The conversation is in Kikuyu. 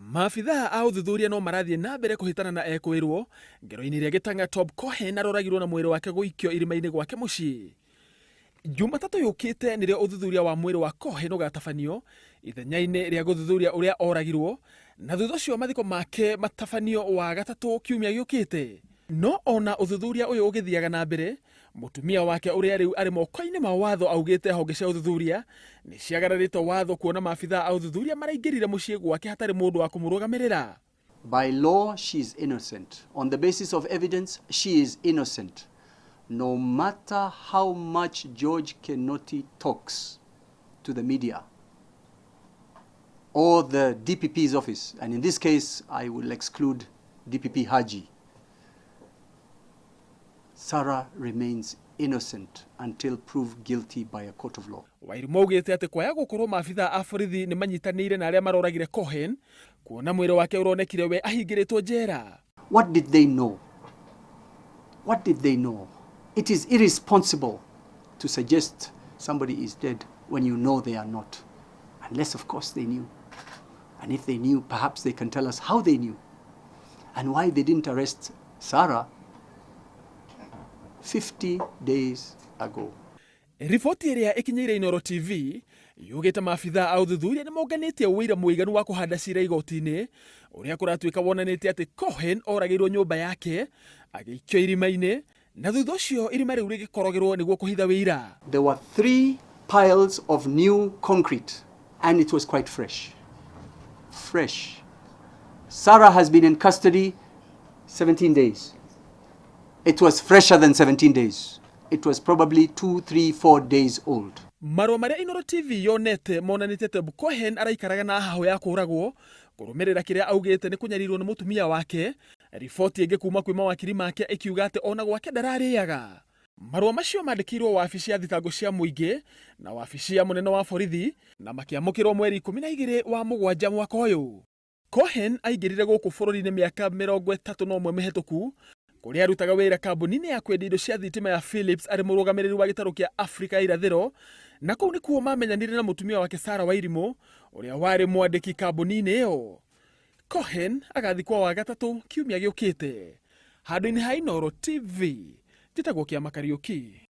Maabithaa a ũthuthuria no marathiĩ na mbere kũhĩtana na ekũĩrwo ngero-inĩ ĩrĩa gĩtang'a Tob Cohen aroragirwo na mwĩrĩ wake gũikio irima-inĩ gwake mũciĩ. Jumatatũ yũkĩte nĩrĩo ũthuthuria wa mwĩrĩ wa Cohen ũgatabanio ithenya-inĩ rĩa gũthuthuria ũrĩa oragirwo, na thutha ũcio mathiko make matabanio Wagatatũ kiumia gĩũkĩte. No ona ũthuthuria ũyũ ũgĩthiaga na mbere, Mũtumia wake ũrĩa rĩu arĩ moko-inĩ ma watho augĩte honge cia ũthuthuria nĩ ciagararĩte watho kuona maabithaa a ũthuthuria maraingĩrire mũciĩ gwake hatarĩ mũndũ wa kũmũrũgamĩrĩra. By law she is innocent. On the basis of evidence she is innocent. No matter how much George Kinoti talks to the media or the DPP's office, and in this case I will exclude DPP Haji, Sarah remains innocent until proved guilty by a court of law. Wairimu augĩte atĩ kwaya gũkorwo maabithaa a borithi nĩ manyitanĩire na arĩa maroragire Cohen, kuona mwĩrĩ wake ũronekire we ahingĩrĩtwo njera. What did they know? What did they know? It is irresponsible to suggest somebody is dead when you know they are not. Unless, of course, they knew. And if they knew, perhaps they can tell us how they knew and why they didn't arrest Sarah 50 days ago. Riboti ĩrĩa ĩkinyĩire Inooro TV yugĩte maabithaa a ũthuthuria nĩ monganĩtie ũira mũiganu wa kũhanda cira igoti-inĩ ũrĩa kũratuĩka wonanĩtie atĩ Cohen oragĩirwo nyũmba yake agĩikio irima-inĩ na thutha ũcio irima rĩu rĩgĩkorogerwo nĩguo kũhitha wĩira. There were 3 piles of new concrete and it was quite fresh. Fresh. Sarah has been in custody 17 days. It was fresher than 17 days. It was probably 2, 3, 4 days old. Marũa marĩa Inooro TV yonete monanĩtie atĩ Cohen araikaraga na hahũ ya kũũragwo kũrũmĩrĩra kĩrĩa augĩte nĩ kũnyarirwo nĩ mũtumia wake. Riboti ĩngĩ kuma kwĩ mawakiri make ĩkiuga atĩ ona gwake ndararĩaga. Marũa macio mandĩkĩirwo wabici ya thitango cia mũingĩ na wabici ya mũnene wa borithi na makĩamũkĩrwo mweri 12 wa mũgwanja mwaka ũyũ. Cohen aingĩrire gũkũ bũrũri-inĩ mĩaka 31 mĩhĩtũku kũrĩa arutaga wĩra kambuni-inĩ ya kwendia indo cia thitima ya Philips arĩ mũrũgamĩrĩri wa gĩtarũ kĩa Afrika ya irathĩro, na kũu nĩkuo mamenyanire na mũtumia wake Sarah Wairimũ ũrĩa warĩ mwandĩki kambuni-inĩ ĩyo. Cohen agathikwo Wagatatũ kiumia gĩũkĩte. Handũ-inĩ ha Inooro TV, njĩtagwo Kĩama Kariũki.